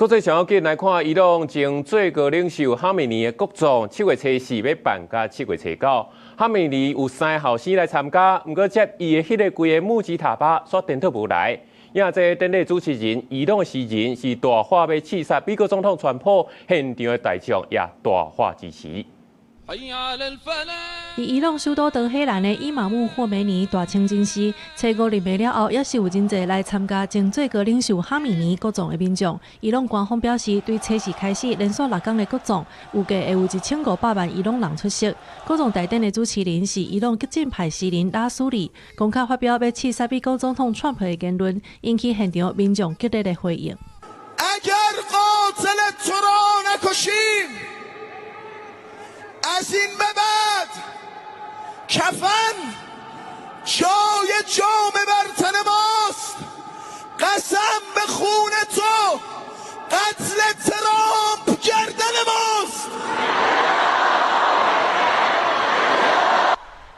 國際上要緊來看，伊朗前最高領袖哈梅尼的國葬，7月初四欲辦甲7月初九。哈梅尼有三个後生來參加，毋過接伊的彼个規个穆吉塔巴煞顛倒無來。也這典禮主持人，伊朗的詩人是大喊欲刺殺美國總統川普，現場的大眾也大喊支持。佇伊朗首都德黑蘭的伊瑪目霍梅尼大清真寺，初五入暝了後，猶是有真濟來參加前最高領袖哈米尼國葬的民眾。伊朗官方表示，對初四開始連續6工的國葬，預計會有1500萬伊朗人出席。國葬大典的主持人是伊朗激進派詩人拉蘇里，公開發表欲刺殺美國總統川普的言論，引起現場民眾激烈的回應。 اگر قاتل تو را نکشیم از این به بعد کفن جای جامه بر تن ماست. قسم به خون تو قتل ترامپ گردن ماست.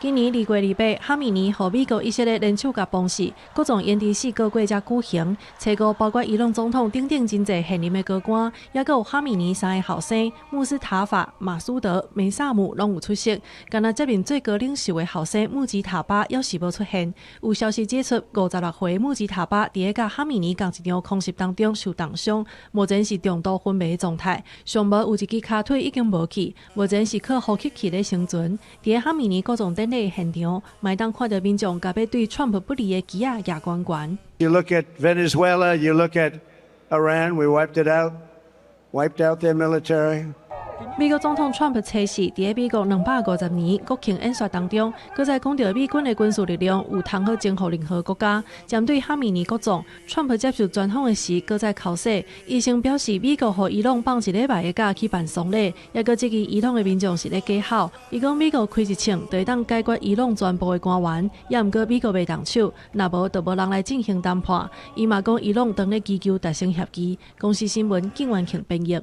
今年2月28，哈米尼予美國以色列聯手共崩死，國葬延遲4個月才舉行。初五包括伊朗總統等等真濟現任的高官，猶閣有哈米尼三个後生穆斯塔法、馬蘇德、梅薩姆攏有出席。干焦接任最高領袖的後生穆吉塔巴猶是無出現。有消息指出，56歲穆吉塔巴佇咧佮哈米尼仝一場空襲當中受重傷，目前是重度昏迷狀態，上無有一支跤腿已經無去，目前是靠呼吸器咧生存。佇咧哈米尼國葬典禮現場，嘛會當看著民眾共欲對川普不利的旗仔舉懸懸。 You look at Venezuela, you look at Iran, we wiped it out, wiped out their military. 美國總統川普初四佇咧美國250年國慶演說當中，閣再講著美軍的軍事力量有通好征服任何國家。針對哈米尼國葬，川普接受專訪的時，閣再剾洗，伊先表示美國予伊朗放一禮拜的假去辦喪禮，猶閣質疑伊朗的民眾是咧假吼。伊講美國開一槍就會當解決伊朗全部的官員，猶毋過美國袂動手，若無就無人來進行談判。伊嘛講伊朗當咧祈求達成協議。公視新聞，景元慶編譯。